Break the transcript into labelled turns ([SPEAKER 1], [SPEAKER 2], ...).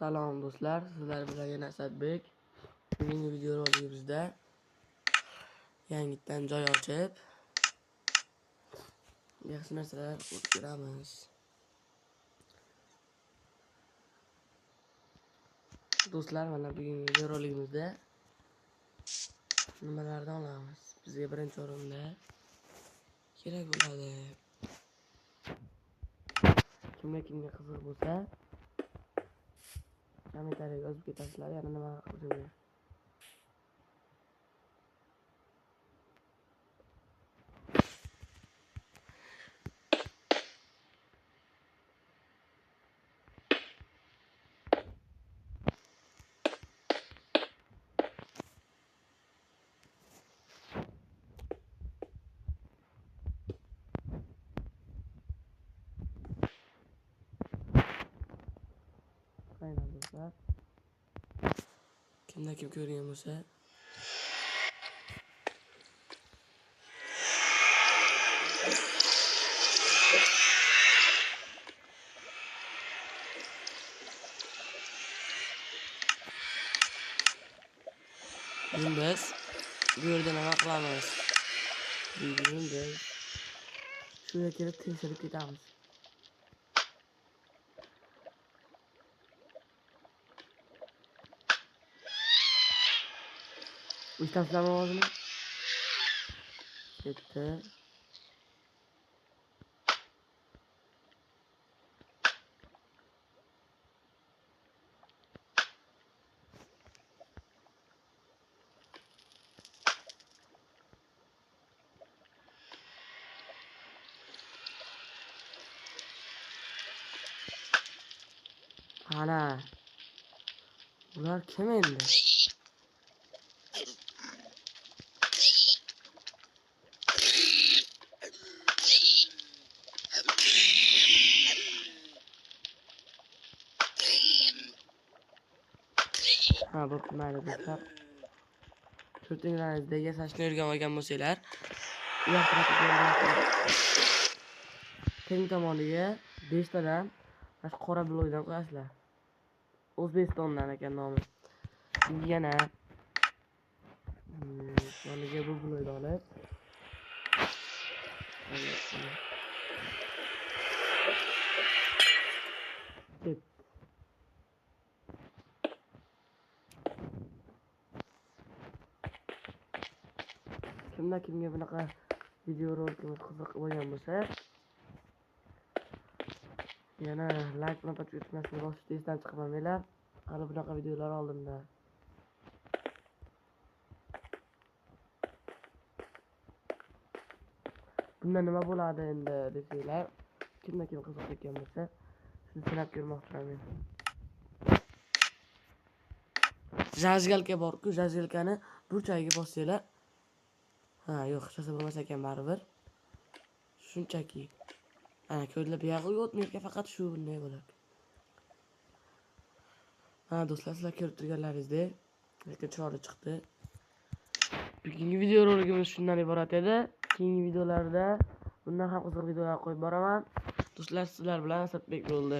[SPEAKER 1] Salom do'stlar, sizlar bilan yana Asadbek. Bugungi videorolikimizda yangitdan joy ochib, yaxshi narsalar ko'ramiz. Do'stlar, mana bugungi videorolikimizda nimalardan olamiz? Bizga birinchi o'rinda kerak bo'ladi. Kimga kimga qiziq bo'lsa, kommentariyaga yozib ketasizlar, yana nima qilishimizni. Aynen dostlar. Kimda kim ko'rgan bo'lsa, bugun biz bu yerda nima qilamiz? Bugun biz shu yerga kelib tekshirib ketamiz. Eshitasizlarmi ovozini? Ketdi. Ana. Bular kim endi? Ha, bo'pti, mayli do'stlar. To'rtinglaringizdagi yasashni o'rganib olgan bo'lsanglar, u yoq tarafga teng tomoniga 5 tadan mana shu qora blokdan qo'yasizlar. O'zbekistondan ekan nomi. Yana yoniga bu blokni olib kimda kimga bunaqa videorolikimiz qiziq bo'lgan bo'lsa, yana like bilan podpiska tugmasini bosishni esdan chiqarmanglar. Hali bunaqa videolar oldinda. Bundan nima bo'ladi endi desanglar, kimda kim qiziq ekan bo'lsa, shuni sinab ko'rmoqchiman men. Zajgalka bor-ku, zajgalkani burchagiga bossanglar, ha, yo'q, hech narsa bo'lmas ekan baribir. Shunchaki. Ana, ko'rdilar, bu yog'iga o'tmaydi, faqat shu bunday bo'ladi. Ha, do'stlar, sizlar ko'rib turganlaringizdek, lekin chiroyli chiqdi. Bugungi videorolikimiz shundan iborat edi. Keyingi videolarda bundan ham qiziq videolar qo'yib boraman. Do'stlar, sizlar bilan Asadbek bo'ldi.